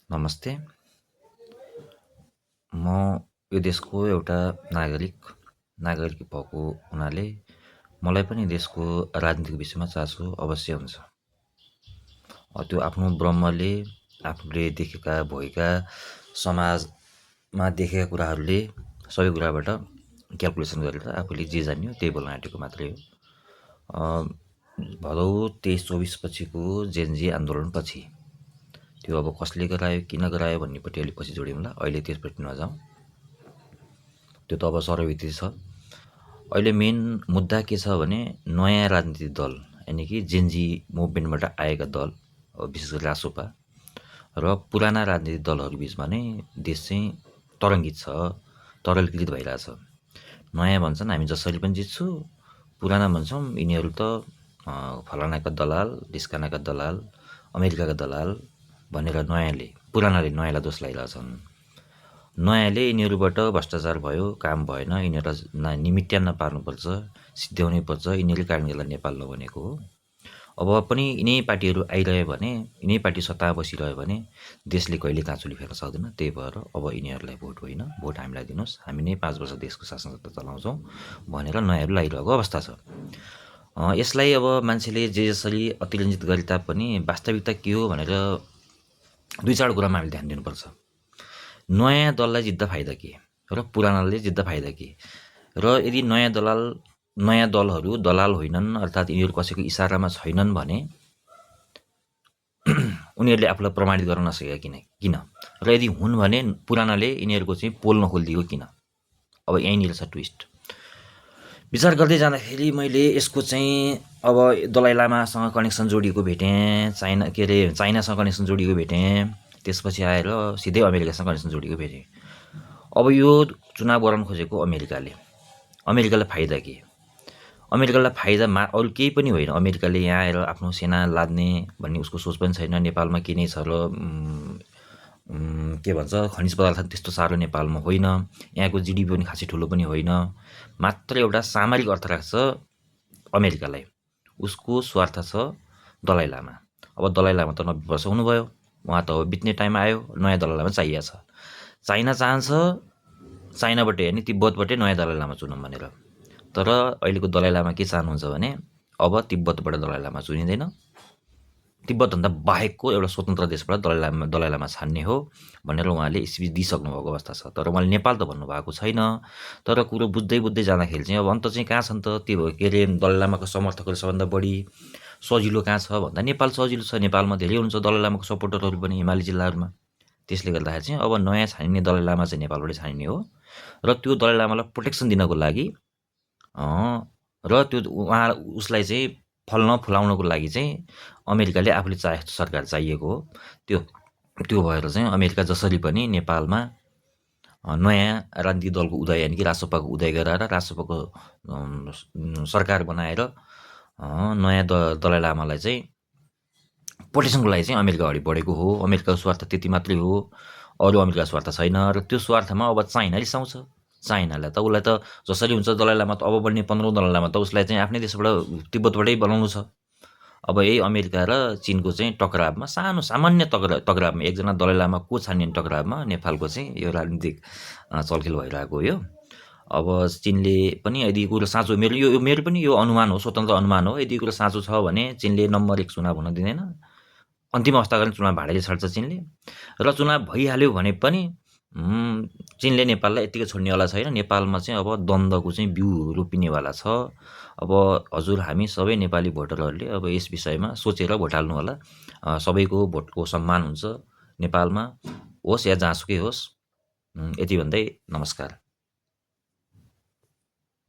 नमस्ते। म यो देशको एउटा नागरिक भएको हुनाले मलाई पनि देशको राजनीतिको विषयमा चासो अवश्य हुन्छ। त्यो आफ्नो ब्रह्मले आफूले देखेका भोगेका समाजमा देखेका कुराहरूले सबै कुराबाट क्याल्कुलेसन गरेर आफूले जे जान्यो त्यही बोल्न आँटेको मात्रै हो। भदौ 23-24 पछिको जेनजी आन्दोलनपछि त्यो अब कसले गरायो किन गरायो भन्नेपट्टि अलिक पछि जोडिउँला, अहिले त्यसपट्टि नजाउँ, त्यो त अब सर्वविदित छ। अहिले मेन मुद्दा के छ भने नयाँ राजनीतिक दल यानि कि जेनजी मुभमेन्टबाट आएका दल, विशेष गरी रासोपा र पुराना राजनीतिक दलहरू बिचमा नै देश चाहिँ तरङ्गित छ, तरलकृत भइरहेछ। नयाँ भन्छन् हामी जसरी पनि जित्छु, पुराना भन्छौँ यिनीहरू त फलानाका दलाल, ढिस्कानाका दलाल, अमेरिकाका दलाल भनेर पुरानाले नयाँलाई दोष लगाइरहेछन्। नयाँले यिनीहरूबाट भ्रष्टाचार भयो, काम भएन, यिनीहरूलाई निमित्यान्न पार्नुपर्छ, सिद्ध्याउनै पर्छ, यिनीहरूले कारण यसलाई नेपाल नबनेको हो। अब पनि यिनै पार्टीहरू आइरह्यो भने, यिनै पार्टी सत्तामा बसिरह्यो भने देशले कहिले काँचुली फेर्न सक्दैन। त्यही भएर अब यिनीहरूलाई भोट होइन, भोट हामीलाई दिनुहोस्, हामी नै 5 वर्ष देशको शासन सत्ता चलाउँछौँ भनेर नयाँहरू लागिरहेको अवस्था छ। यसलाई अब मान्छेले जे जसरी अतिरञ्जित गरे तापनि वास्तविकता के हो भनेर 2-4 कुरामा हामीले ध्यान दिनुपर्छ। नयाँ दललाई जित्दा फाइदा के र पुरानाले जित्दा फाइदा के, र यदि नयाँ दलहरू दलाल होइनन् अर्थात् यिनीहरू कसैको इसारामा छैनन् भने उनीहरूले आफूलाई प्रमाणित गर्न नसकेका किन, र यदि हुन् भने पुरानाले यिनीहरूको चाहिँ पोल नखोलिदिएको किन। अब यहीँनिर छ ट्विस्ट। विचार गर्दै जाँदाखेरि मैले यसको चाहिँ अब दलाइ लामासँग कनेक्सन जोडिएको भेटेँ, चाइनासँग कनेक्सन जोडिएको भेटेँ, त्यसपछि आएर सिधै अमेरिकासँग कनेक्सन जोडिएको भेटेँ। अब यो चुनाव गराउन खोजेको अमेरिकालाई फाइदा के? अमेरिकालाई फाइदा अरू केही पनि होइन। अमेरिकाले यहाँ आएर आफ्नो सेना लाद्ने भन्ने उसको सोच पनि छैन। नेपालमा के नै छ र के भन्छ खनिज पदार्थ त्यस्तो साह्रो नेपालमा होइन, यहाँको जिडिपी पनि खासै ठुलो पनि होइन, मात्र एउटा सामरिक अर्थ राख्छ अमेरिकालाई। उसको स्वार्थ छ दलाइ लामा। अब दलाइ लामा त 90 वर्ष हुनुभयो, उहाँ त अब बित्ने टाइम आयो, नयाँ दलाइ लामा चाहिएको छ। चाइना चाहन्छ चाइनाबाट हेर्ने तिब्बतबाटै नयाँ दलाइ लामा चुनौँ भनेर, तर अहिलेको दलाइ लामा के चाहनुहुन्छ भने अब तिब्बतबाट दलाइ लामा चुनिँदैन, तिब्बतभन्दा बाहेकको एउटा स्वतन्त्र देशबाट दलाइ लामा छान्ने हो भनेर उहाँले स्पिच दिइसक्नु भएको अवस्था छ। तर उहाँले नेपाल त भन्नुभएको छैन। तर कुरो बुझ्दै जाँदाखेरि चाहिँ अब अन्त चाहिँ कहाँ छन् त त्यो के अरे दलाइ लामाको समर्थकहरू सबभन्दा बढी सजिलो कहाँ छ भन्दा नेपाल सजिलो छ। नेपालमा धेरै हुन्छ दलाइ लामाको सपोर्टरहरू पनि हिमाली जिल्लाहरूमा। त्यसले गर्दाखेरि चाहिँ अब नयाँ छानिने दलाइ लामा चाहिँ नेपालबाटै छानिने हो, र त्यो दलाइ लामालाई प्रोटेक्सन दिनको लागि र त्यो उसलाई चाहिँ फल्न फुलाउनको लागि चाहिँ अमेरिकाले आफूले चाहे जस्तो सरकार चाहिएको हो। त्यो भएर चाहिँ अमेरिका जसरी पनि नेपालमा नयाँ राजनीतिक दलको उदय यानि कि रासोपाको उदय गराएर रासोपाको सरकार बनाएर नयाँ दलाइ लामालाई चाहिँ प्रोटेक्सनको लागि चाहिँ अमेरिका अगाडि बढेको हो। अमेरिकाको स्वार्थ त्यति मात्रै हो, अरू अमेरिकाको स्वार्थ छैन। र त्यो स्वार्थमा अब चाइना रिसाउँछ। चाइनालाई त उसलाई त जसरी हुन्छ दलाइ लामा त अब बढ्ने 15औं दलाइ लामा त उसलाई चाहिँ आफ्नै देशबाट तिब्बतबाटै बनाउनु छ। अब यही अमेरिका र चीनको चाहिँ टकरावमा सामान्य टकरावमा एकजना दलाइ लामा को छानिने टकरावमा नेपालको चाहिँ यो राजनीतिक चलखेल भइरहेको हो। अब चीनले पनि यदि कुरो साँचो मेरो पनि यो अनुमान हो, स्वतन्त्र अनुमान हो, यदि कुरो साँचो छ भने चीनले नम्बर 1 चुनाव हुन दिँदैन। अन्तिम अवस्थाकालीन चुनाव भाँडेले छाड्छ चीनले, र चुनाव भइहाल्यो भने पनि चीनले नेपाललाई यत्तिकै छोड्नेवाला छैन। नेपालमा चाहिँ अब द्वन्द्वको चाहिँ बिउ रोपिनेवाला छ। अब हजुर हामी सबै नेपाली भोटरहरूले अब यस विषयमा सोचेर भोट हाल्नु होला। सबैको भोटको सम्मान हुन्छ नेपालमा, होस् या जहाँसुकै होस्। यति भन्दै नमस्कार।